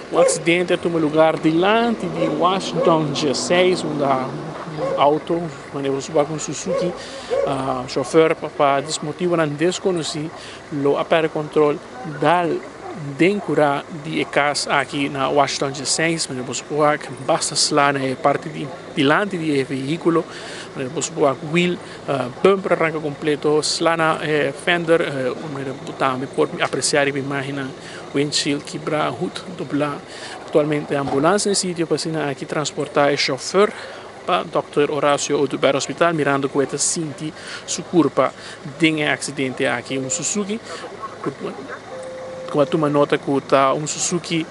Un accidente a tuma lugar dilanti di Washington 16 unda un auto manera bo suba cu un Suzuki chauffeur pa motibonan desconoci lo a perde control dal den cura di e cas aki na Washington 16 manera bo por wak basta sla na e parti di dilanti di e vehiculo manera bo por wak wiel bumper a ranca completo sla na e fender manera bo tambe por aprecia riba e imagennan. Windshield kibrá, hut doblá. Aktualmente ambulans na e sitio pa asina aki transportá e shòfer pa Dòkter Horacio Oduber Hospital mirando ku e ta sinti su kurpa den e aksidente aki. Un Suzuki ku a tuma nota ku ta un Suzuki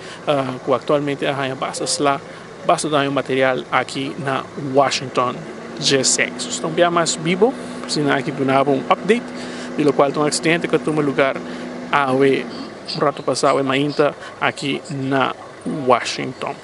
ku aktualmente a haña basta sla, basta daño material aki na Washington G6. Nos ta un bia mas bibo pa asina aki duna bo un update di lokual ta un aksidente ku a tuma lugar awe un rato pasa awe mainta aki na Washington.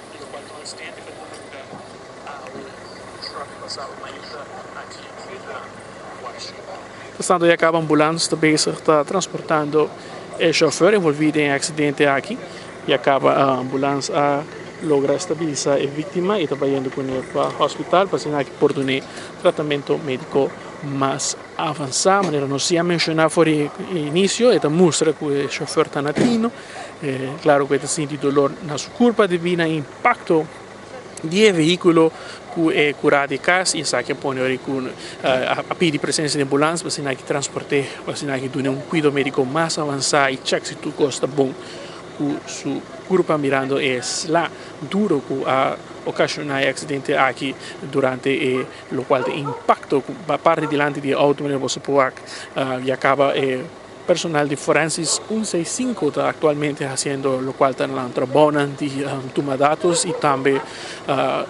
Pasando ya kaba ambulans ta bezig ta transportando e chauffeur envolvi den e aksidente aki. Ya kaba ambulans a logra stabilisa e víktima i ta bayendo kuné pa hospital pa asina aki por dun'é tratamentu médiko mas avansá. Manera nos ya menshoná for di inisio e ta mustra ku e shofèr ta na tino. Klaro ku e ta sinti dolor na su kurpa debí na e impakto di e vehíkulo ku e kurá di kas i esaki a pone ora ku a pidi presensia di ambulans pa asina aki transport'é pa asina aki dun'é un kuido médiko mas avansá i chèk si tur kos ta bon ku su kurpa mirando e sla duro ku a okashoná e aksidente aki durante e lokual ta e impakto ku parti dilanti di e outo manera boso por wak ya kaba e Personal di Forensis 165 ta aktualmente hasiendo lokual ta nan trabounan di tuma datos i tambe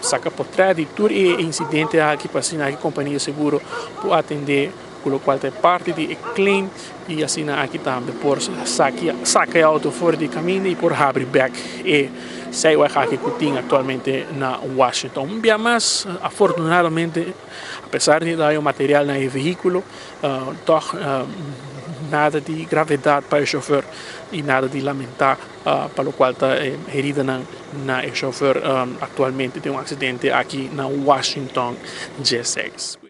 saka potrèt di tur e insidente aki pa asina aki kompania di seguro por atendé ku lokual ta e parti di e claim i asina aki tambe por saka e outo for di kaminda i por habri bèk e seiweg aki ku tin aktualmente na Washington. Un bia mas afortunadamente apesar di daño material na e vehíkulo Tòg nada di gravedat pa e shofèr i nada di lamentá pa lokual ta e heridanan na e shofèr aktualmente den un aksidente aki na Washington 16.